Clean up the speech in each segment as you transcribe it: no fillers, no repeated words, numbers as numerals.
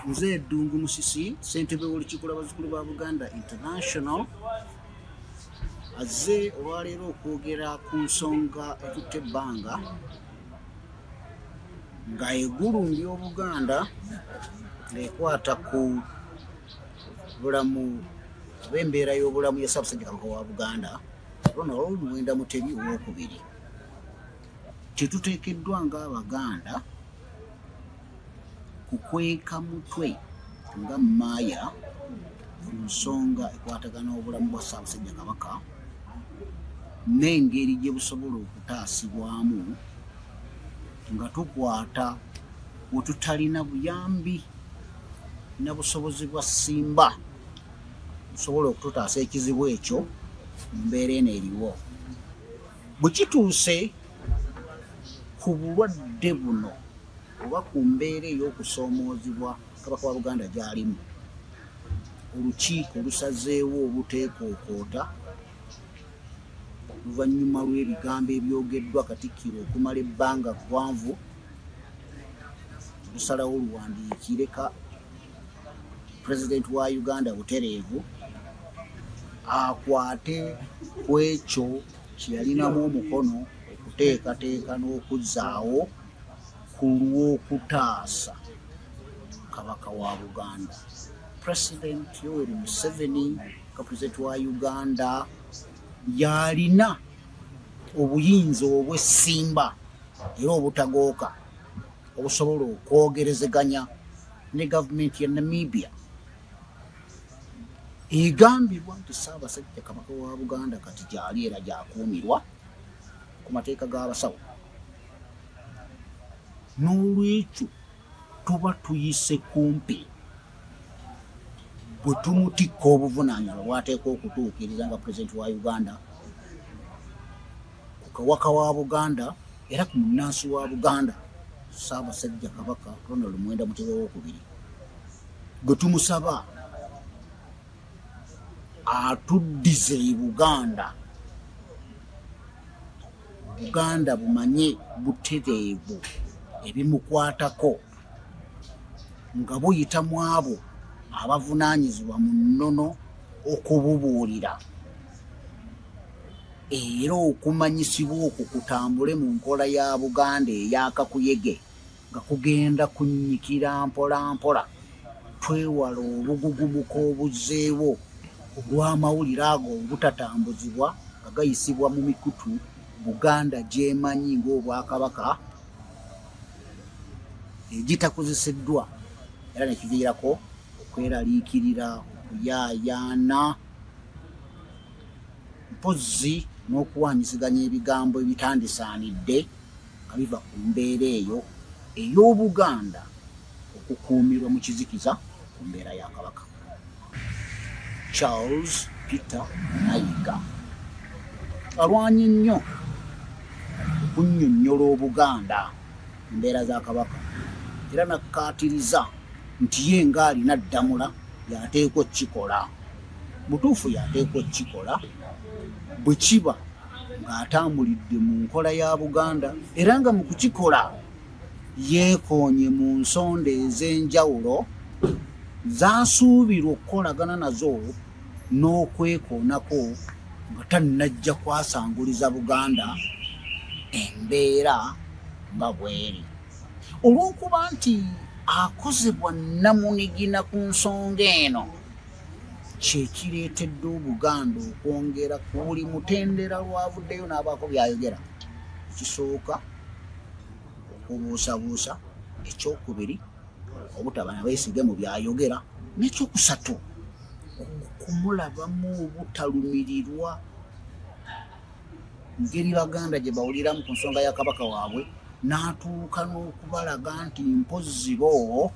Nze Ddungu Musisi, ssentebe w'olukiiko lw'abazzukulu ba Buganda International, azze olwaleero okwogera ku nsonga etutte ebbanga nga egulumbya Obuganda ng'ekwata ku bulamu oba embeera y'obulamu ya Ssaabasajja Kabaka wa Buganda Ronald Muwenda Mutebi Owookubiri. Kyetuteekeddwa ng'Abaganda kukweka mutwe nga mmaaya ku nsonga ekwatagana obulamu bwa Ssaabasajja Kabaka n'engeri gye busobola okutaasibwamu nga tukwata we tutalina buyambi na busobozi bwa ssimba busobola okututaasa ekizibu ekyo mu mbeera eno eriwo. Bwe kituuse ku bulwadde buno oba ku mbeera ey'okusoomoozebwa Kabaka wa Buganda gy'alimu, olukiiko lusazeewo obuteekookoota oluvannyuma lw'ebigambo ebyogeddwa Katikkiro okumala ebbanga ggwanvu, lusalawo luwandiikire ka Pulezidenti wa Uganda butereevu akwate ku ekyo kye yalinamu omukono okuteekateeka n'okuzzaawo ku lw'okutaasa Kabaka wa Buganda. Pulezidenti Yoweri Museveni nga pulezidenti wa Uganda y'alina obuyinza obw'essimba era obutagooka obusobola okwogerezeganya ne gavumenti ya Namibia egambibwa nti Ssaabasajja Kabaka wa Buganda kati gy'ali era gy'akuumirwa ku mateeka g'abasawo. N'olwekyo tuba tuyise kumpi bwe tumutikka obuvunaanyizibwa bw'ateekwa okutuukiriza nga pulezidenti wa Uganda ku Kabaka wa Buganda era ku munnansi wa Buganda Ssaabasajja Kabaka Ronald Muwenda Mutebi Owookubiri, gwe tumusaba atuddize e Buganda, Buganda bumanye butereevu ebimukwatako nga buyita mu abo abavunaanyizibwa mu nnono okububuulira era okumanyisibwa okwo kutambule mu nkola ya Buganda ey'akakuyege nga kugenda kunnyikira mpola mpola, twewala obugugumuko obuzzeewo olw'amawulire ago obutatambuzibwa nga gayisibwa mu mikutu Buganda gy'emanyi ng'Obwakabaka egitakozeseddwa era ne kiviirako okweraliikirira, okuyaayaana, mpozzi n'okuwaanyisiganya ebigambo ebitandisaanidde nga biva ku mbeera eyo ey'Obuganda okukuumirwa mu kizikiza ku mbeera ya Kabaka. Charles Peter Mayiga alwanye nnyo okunnyonnyola Obuganda embeera za Kabaka era nakkaatiriza nti ye ng'alina ddamula y'ateekwa okukikola. Butuufu y'ateekwa okukikola bwe kiba ng'atambulidde mu nkola ya Buganda era nga mu kukikola yeekoonye mu nsonda ez'enjawulo z'asuubirwa okukolagana nazo n'okwekoonako nga tannajja kwasanguliza Buganda embeera nga bw'eri. Olw'okuba nti akozebwa nnamunigina ku nsonga eno, kye kireetedde Obuganda okwongera ku buli mutendera lw'avuddeyo n'abaako by'ayogera. Ekisooka okubuusabuusa, ekyokubiri obutaba na beesige mu by'ayogera, n'ekyokusatu okumulabamu obutalumirirwa ngeri Baganda gye bawuliramu ku nsonga ya Kabaka waabwe, n'atuuka n'okubalaga nti mpozzi bo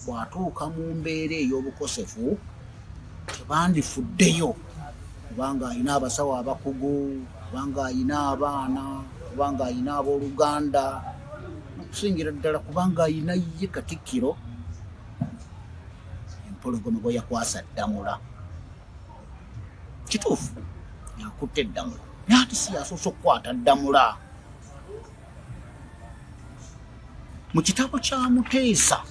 bw'atuuka mu mbeera ey'obukosefu tebandifuddeyo kubanga alina abasawo abakugu, kubanga alina abaana, kubanga alina abooluganda, n'okusingira ddala kubanga alina ye Katikkiro empologoma gwe yakwasa ddamula. Kituufu yakutte ddamula, naye ate si yasoose okukwata ddamula. Mu kitabo kya Muteesa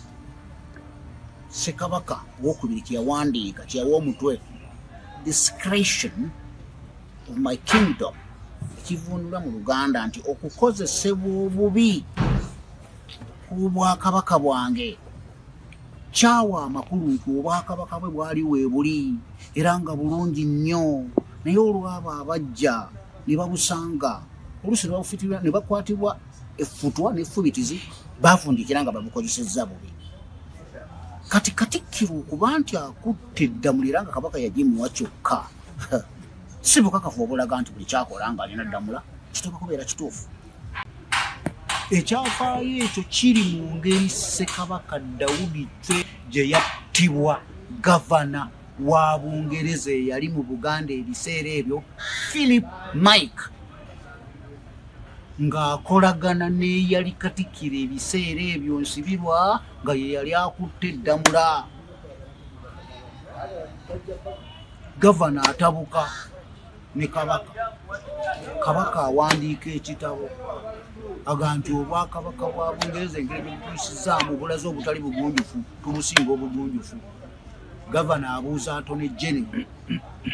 Ssekabaka owokubiri kyeyawandiika, kyeyawa omutwe "Discretion of My Kingdom", ekivunulwa mu Luganda nti okukozesebwa obubi kw'obwakabaka bwange, kyawa amakulu nti obwakabaka bwe bwali weebuli era nga bulungi nnyo, naye olwabo abajja ne babusanga oluusi ne babufitirwa ne bakwatibwa effutwa n'effubitizi, bafundikira nga babukozesezza bubi. Kati Katikkiro okuba nti akutte Ddamula era nga Kabaka yagimuwa kyokka, si bukakafu obulaga nti buli kyakola nga alina Ddamula kiteekwa kubeera kituufu. Ekyafaayo ekyo kiri mu ngeri Ssekabaka Dawudi Chwe gye yattibwa gavana wa Bungereza eyali mu Buganda ebiseera ebyo, Philip Mike, ng'akolagana n'eyali Katikkiro ebiseera ebyo, Nsibirwa, nga ye yali akutte Eddamula. Gavana atabuka ne Kabaka. Kabaka awandiika ekitabo aga nti obwakabaka bwa Bungereza engeri gyebutuyisizaamu bulaze obutali bugunjufu, tumusinga obugunjufu. Gavana abuuza Attorney General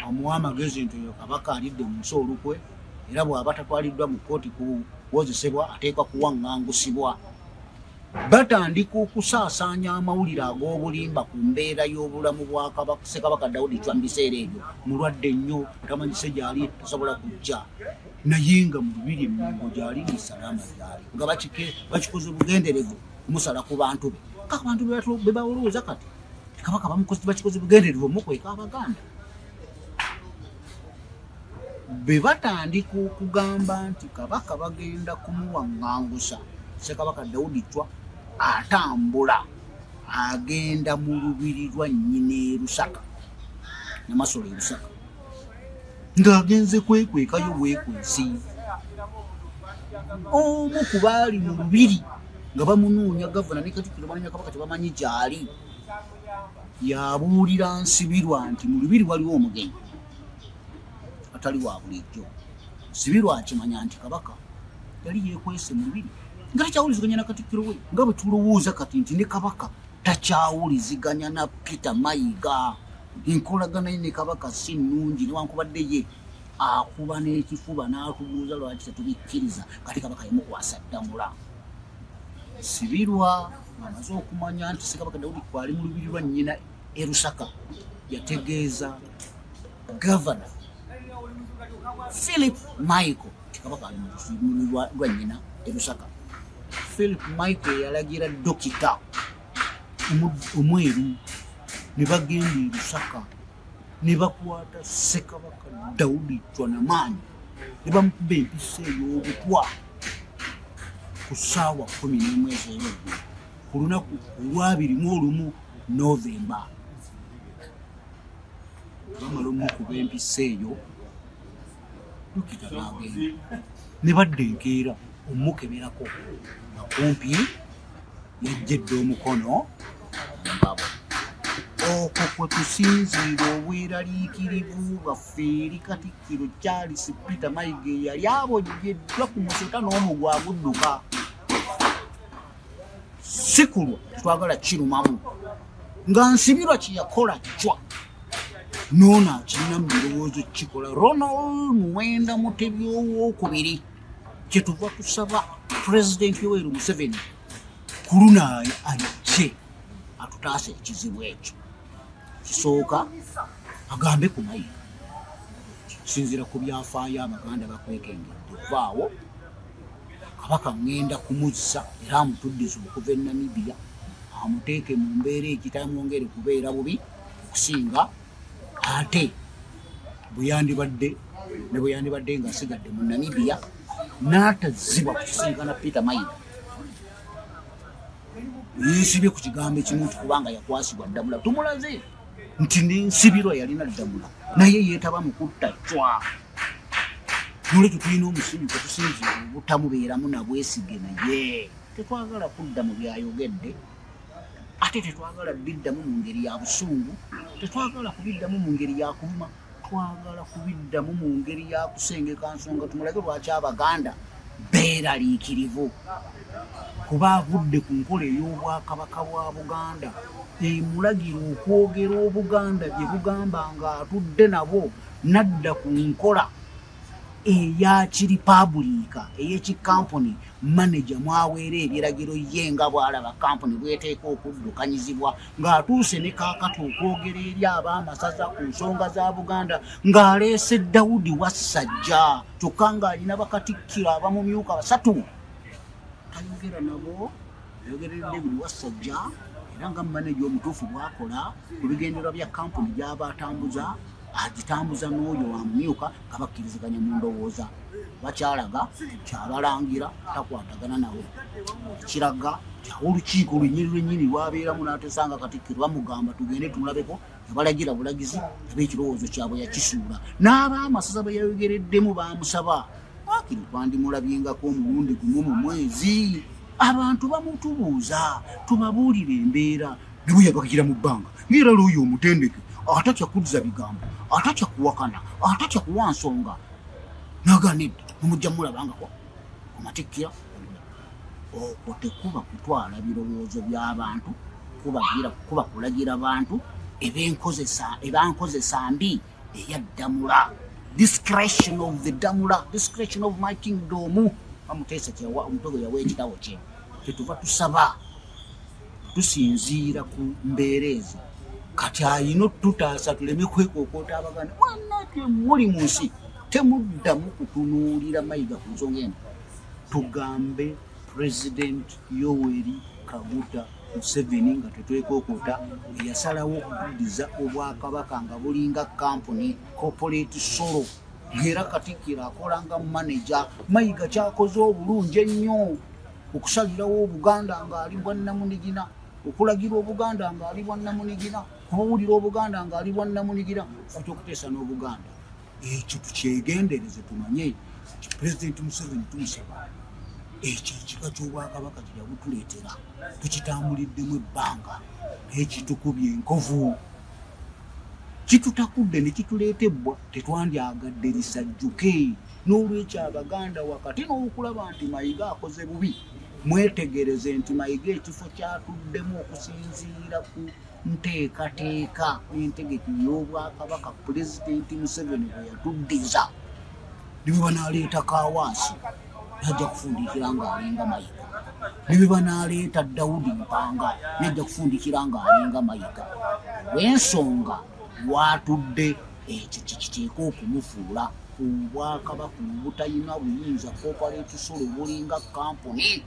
amuwa amagezi nti oyo Kabaka alidde mu nsi olukwe, era bw'aba tatwaliddwa mu kkooti kuwozesebwa ateekwa kuwaŋŋangusibwa. Batandika okusaasaanya amawulire ag'obulimba ku mbeera y'obulamu bwa Ssekabaka Dawudi Chwa mu biseera ebyo. Mulwadde nnyo, tamanyise gy'ali, tasobola kujja, naye nga mu lubiri Emmengo gy'ali, ngaesalaama gy'ali, nga bakikoze bugenderevu kumusala ku bantu be. Ka abantu be balowooza kati Kabaka bakikoze bugenderevu omukweka Abaganda. Be batandika okugamba nti Kabaka bagenda kumuwaŋŋangusa. Ssekabaka Dawudi Chwa atambula agenda mu lubiri lwa nnyina e Lusaka, Namasolo e Lusaka, ng'agenze kwekwekayo bwekwesi. Omu ku baali mu lubiri nga bamunoonya, gavana ne Katikkiro banoonya Kabaka, tebamanyi gy'ali, yabuulira Nsibirwa nti mu lubiri waliwo omugenyi atali wa bulijjo. Nsibirwa akimanya nti Kabaka yali yeekwese mu lubiri nga takyawuliziganya na Katikkiro we, nga bwe tulowooza kati nti ne Kabaka takyawuliziganya na Peter Mayiga. Enkolagana ye ne Kabaka si nnungi, newankubadde ye akuba n'ekifuba n'atubuuza lwaki tetubikkiriza. Kati Kabaka yamukwasa Ddamula. Nsibirwa amaze okumanya nti Ssekabaka Dawudi kwali mu lubiri lwa nnyina e Lusaka, yategeeza Gavana Philip Michael nti Kabaka ali mu lubiri lwa nnyina e Lusaka. Philip Michael yalagira dokita omweru ne bagenda e Lusaka ne bakwata Ssekabaka Dawudi Chwa namaanyi ne bamukuba empiso ey'obutwa ku ssaawa 11 ez'olweggulo ku lunaku olw'21 Novemba. Bamala omukuba empiso eyo, dokita n'agenda ne badda enkeera omukeberako nga kumpi yajja edda omukono ngabo. Okwo kwe kusinziira obweraliikirivu bwaffe eri Katikkiro Charles Peter Mayiga eyali abojjeddwa ku musota n'omugwa agudduka. Si kulwa tetwagala kirumamu nga Nsibirwa kye yakola Chwa noono akirina mu birowoozo kikola Ronald Muwenda Mutebi owokubiri. Kyetuva tusaba Pulezidenti Yoweri Museveni ku luno ajje atutaasa ekizibu ekyo. Kisooka agambe ku Mayiga, kusinziira ku byafaayo Abaganda bakwekengedde ovaawo Kabaka ŋŋenda kumuzza era amutuddiza okuva e Namibia, amuteeke mu mbeera ekitamwongere kubeera bubi okusinga ate bwe yandibadde ne bwe yandibadde ng'asigadde mu Namibia n'atazzibwa kusisinkana Peter Mayiga. Yeesibye ku kigambo ekimu nti kubanga yakwasibwa Ddamula, tumulaze nti n'Ensibirwa yalina Ddamula naye yeetaba mu kutta Chwa. Nolwekyo tulina omusingi kwe tusinziira obutamubeeramu na bwesige, naye tetwagala kudda mu byayogedde, ate tetwagala biddamu mu ngeri ya busungu, tetwagala kubiddamu mu ngeri ya kuvuma, twagala kubiddamu mu ngeri ya kusengeka nsonga tumulage lwaki Abaganda beeraliikirivu kuba avudde ku nkola ey'obwakabaka bwa Buganda. Emulagira okwogera Obuganda bye bugamba ng'atudde nabo, nadda ku nkola eya kiripabuliika ey'ekikampuni, manager mwaweera ebiragiro ye nga bw'alaba kampuni bweteeka okuddukanyizibwa, ng'atuuse ne kaakati okwogera eri ab'amasaza ku nsonga za Buganda ng'aleese Dawudi Wassajja, kyokka ng'alina bakatikkiro abamumyuka 3. Tayogera nabo, ayogerera David Wassajja, era nga manager omutuufu bw'akola ku bigendererwa bya kampuni gy'aba atambuza, agitambuza n'oyo amumyuka nga bakkiriziganya mu ndowooza. Bakyalaga kyabalangira takwatagana nabo, ekiraga olukiiko lwennyini lwennyini lwabeeramu n'atesanga Katikkiro bamugamba tugende tumulabeko, yabalagira bulagizi aba ekirowoozo kyabwe yakisuula. N'ab'amasaza be yayogereddemu baamusaba waakiri twandimulabyengako omulundi gumu mu mwezi, abantu bamutubuuza tubabuulire embeera, ne bwe yabakira mu bbanga ng'era looyo omutendeke atatya kudza bigambo, atatya kuwakana, atatya kuwa nsonga, n'agaana edda nemujja mulabangako ku matikkira. Okwo tekuba kutwala birowoozo by'abantu, kuba kulagira bantu ebankozesa mbi eyaddamula, discretion of the Damula, discretion of my kingdom. Bamuteesa omutogo yawa ekitabo kye. Kyetuva tusaba tusinziira ku mbeera ezo. Kati ayina otutaasa tuleme kwekookoota Abaganda. Mwenna muli mu nsi temuddamu kutunuulira Mayiga ku nsonga eno. Tugambe President Yoweri Kaguta Museveni nga tetwekookoota, eyasalawo okuddiza Obwakabaka nga bulinga kampuni corporate solo, ng'era Katikkiro akola nga manager. Mayiga kyakoze obulungi ennyo okusalirawo Obuganda ng'ali bwannamunigina, okulagira Obuganda ng'ali bwannamunigina, kubuulira Obuganda ng'ali bwannamunigina, ekyokuteesa n'Obuganda. Ekyo tukyegendereze, tumanye nti Pulezidenti Museveni tumusaba ekyo ekika ky'Obwakabaka kye yabutuleetera tukitambuliddemu ebbanga, naye kitukubye enkovu, kitutakudde ne kituleeta ebbwa, tetwandyagadde lisajjuke. N'olwekyo Abaganda wakati n'okulaba nti Mayiga akoze bubi, mwetegereze nti Mayiga ekifo kyatuddemu okusinziira ku nteekateeka n'entegeka ey'Obwakabaka Pulezidenti Museveni bwe yatuddiza, ne bwe banaaleeta Kaawaasi najja kufundikira ng'alinga Mayiga, ne bwe banaaleeta Dawudi Mpanga najja kufundikira ng'alinga Mayiga. Olw'ensonga watudde ekyo kikiteeka okumufuula Obwakabaka obutalina buyinza, corporate solo bulinga kampuni.